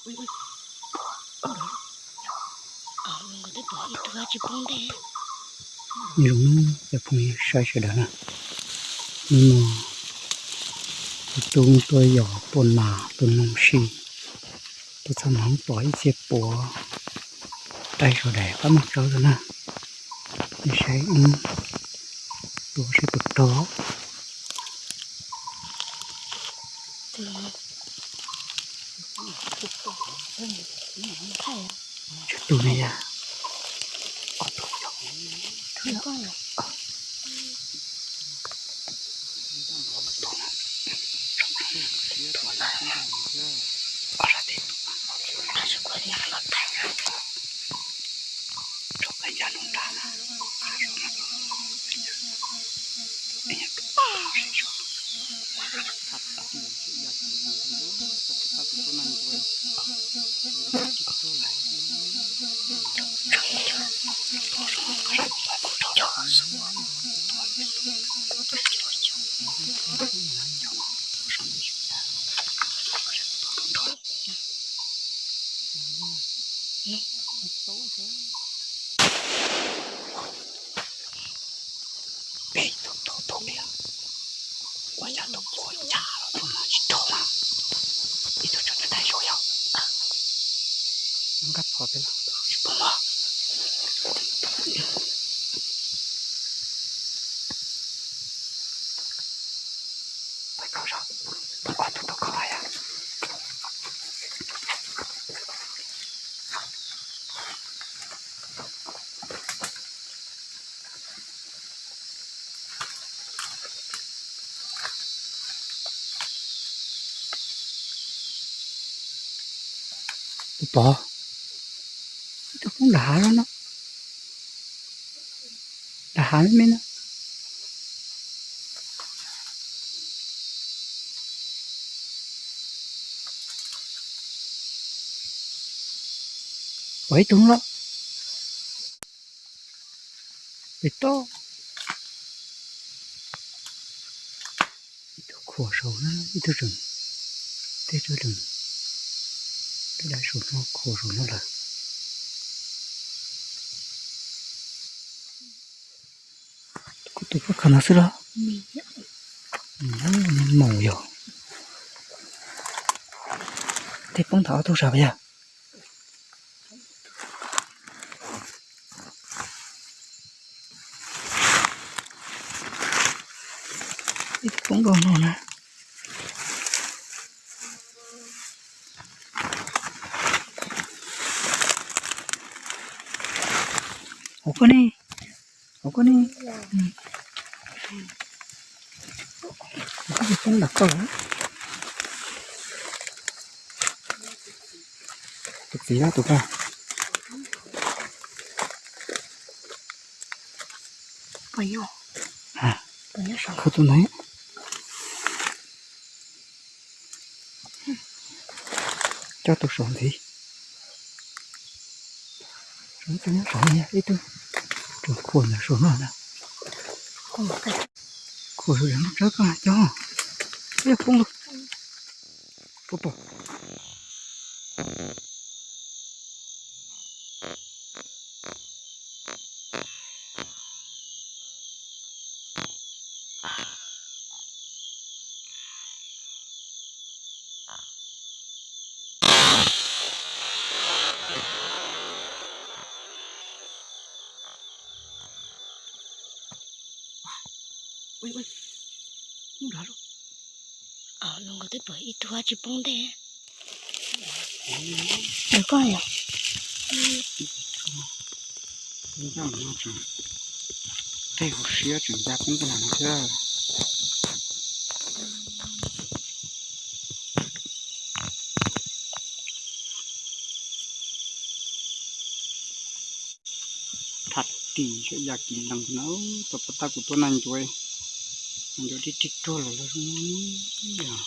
Nyob zoo nawb cov phooj ywg saib sawv daws na, hnub no tus tub tuaj yos tuaj nas tuaj noog si, tuaj txog no pom ib txhia puav dai saum daim qab mooj tsawb rau na. Nej saib ib, tus seb puas rog. Tsawg tus ne yom? Peb tug tau tau li, ua cas tau pua cas los tau no tsis raug mas, ib tug tseem dai dai saud yog. Nqa phom peb los tsis pom os. Peb khaub zog, ob tug tau khaub yom. Tus pom, ib tug poob nram hav no, nram hav me me no. Pom ib tug lawm. Pem toj. Ib tug khuam saud na, ib tug tseem, tej tseem, tej dai saum no khuam saum no lawm. Kuv tus poob qhov no xwb los? Maum yog. Tej poob ntawm ob tug sab yog. Ib tug poob nkaus no na. Hauv koj ne, hauv koj ne. Hauv koj poob nram koj lawm. Tus txiv tus koj. Khaub tus ntawd. Coj tus saud ntxiv. Ib tug nyob saud, ib tug tseem khuam ntawm saum no na. Khuam saum no tsawb koj cov. Ib yog poob lawm. Poob poob. Ib tug tsis poob ntej. Koj yog. Tej hauv siab tseem ncaj poob koj na thiab. Thaj ris saib yam kis lees na, tau pov tag kuv tuaj na ncuav, ncuav tib rig ruag lawm los zoo no.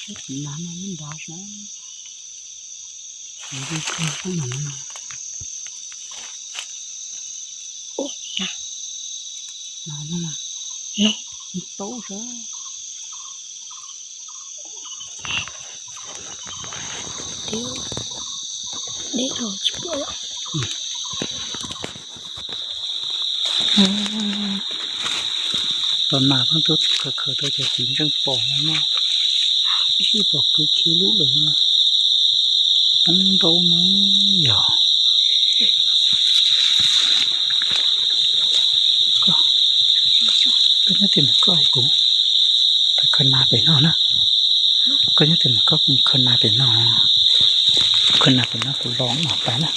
Txiv nas no nyob nrad saib. Txiv rig ruag sab no. Ub, nas no, no, taub saib. Deb dhau tsis pom. Los nas pheej tuaj khaws khaws tau cov txiv ntseej pom no, ib sij pom kwv khi lub lawm no, poob ntau no yog. Koj nyob tim no koj kuv khaws nas pem no na. Koj nyob tim no koj kuv khaws nas pem no. Khaws nas pem no kuv los no pais na.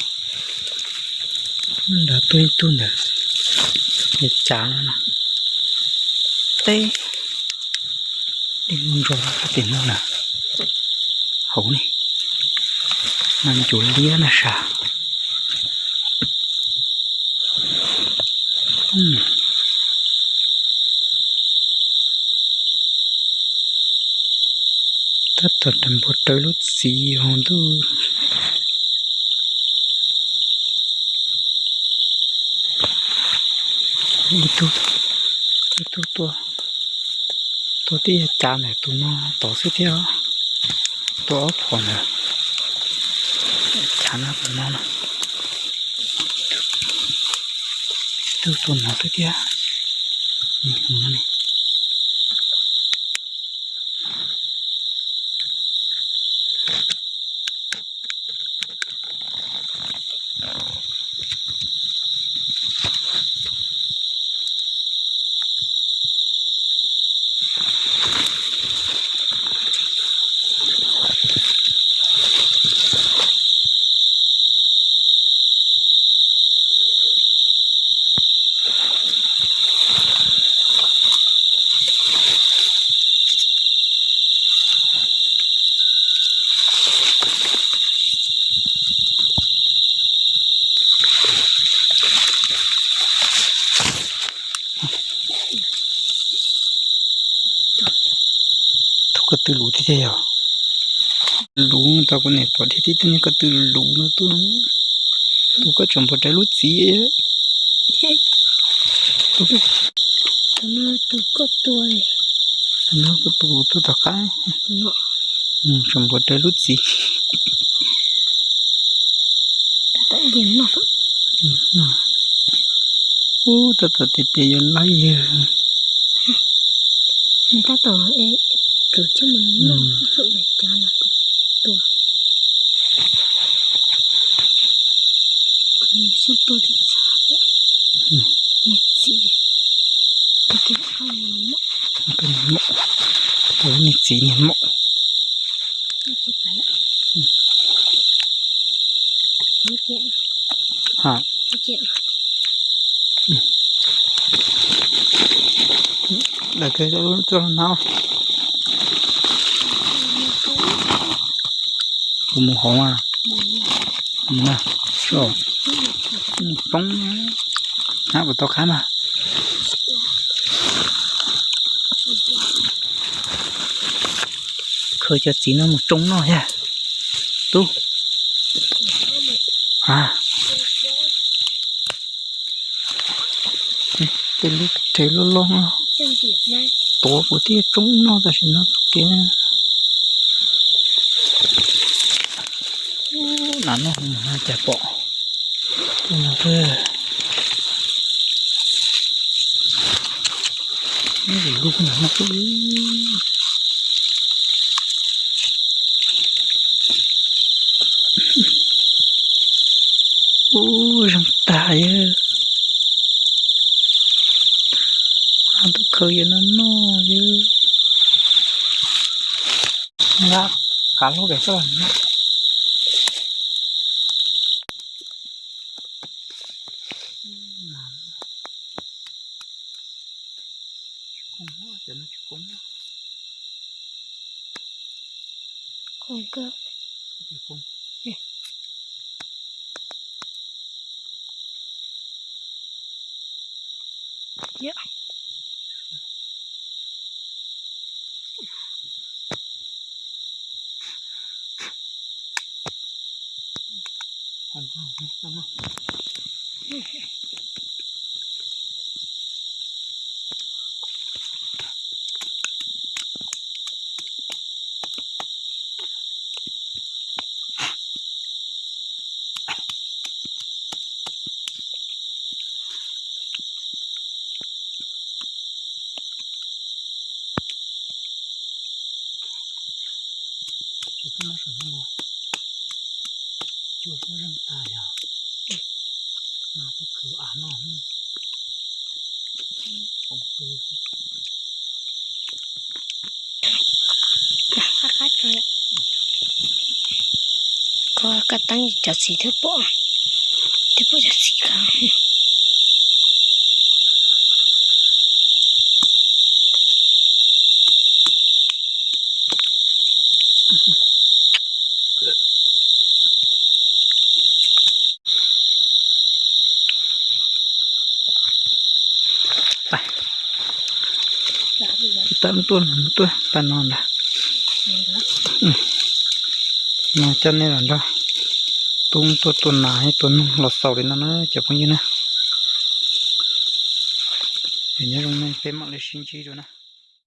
Nrad tuaj ib tug ntawd, cav no na. Teb dej ntsos tim no na. Hauv ne, mas ncuav liab na sas. Tab tom npog rawv lub txiv hauv ntuj. Ib tug, ib tug tua, tua tib yam cav ntawm tus no tod xwb thiab. Tua ob phom ntawd, cav no tus no, ib tug tua no xwb thiab. Tus ko tw luv tiag tiag yog. Luv tau kuv niam pom dhia tib tug ko tw luv no tuaj. Tus koj tseem npog rawv lub txiv. Tus no tus koj tua, tus no kuv tus tua tom qab. Tseem npog rawv lub txiv. Ub, tab tom tias tias yuav laib yawg. Nws tab tom kwv coj mus noj, ub, cav los tua. Nws xub tua tib txha, nws txiv, nws txiv niag mob. Lawv tuaj no, kuv mus hauv mas, mus na, poob, hab kuv tau qab mas. Khaws cov txiv no mus tsoo noj thiab. Tub, a, tej lub rhe loj loj no, tuav kuv thiaj tsoo noj tam sim no txoj kev na. Ub, nas noj hauv mas cas pom. Ub, no, lub no. Ub, zoo tag yawg. Tus khaws yawg no noj yawg. Nqa kav lub pem xwb los. Khoom kawg. Cua suab zeeg tag yog no twb khwv av no. Koj teeb cov txiv thiaj pom, thiaj pom cov txiv ko. Tsis tas tuaj tuaj pab no ntag. No coj nej los nrog tub tuaj tua nas tua noog los xaus li no na cov phooj ywg na. Nyob zoo nej peb mam li sib ntsib dua na.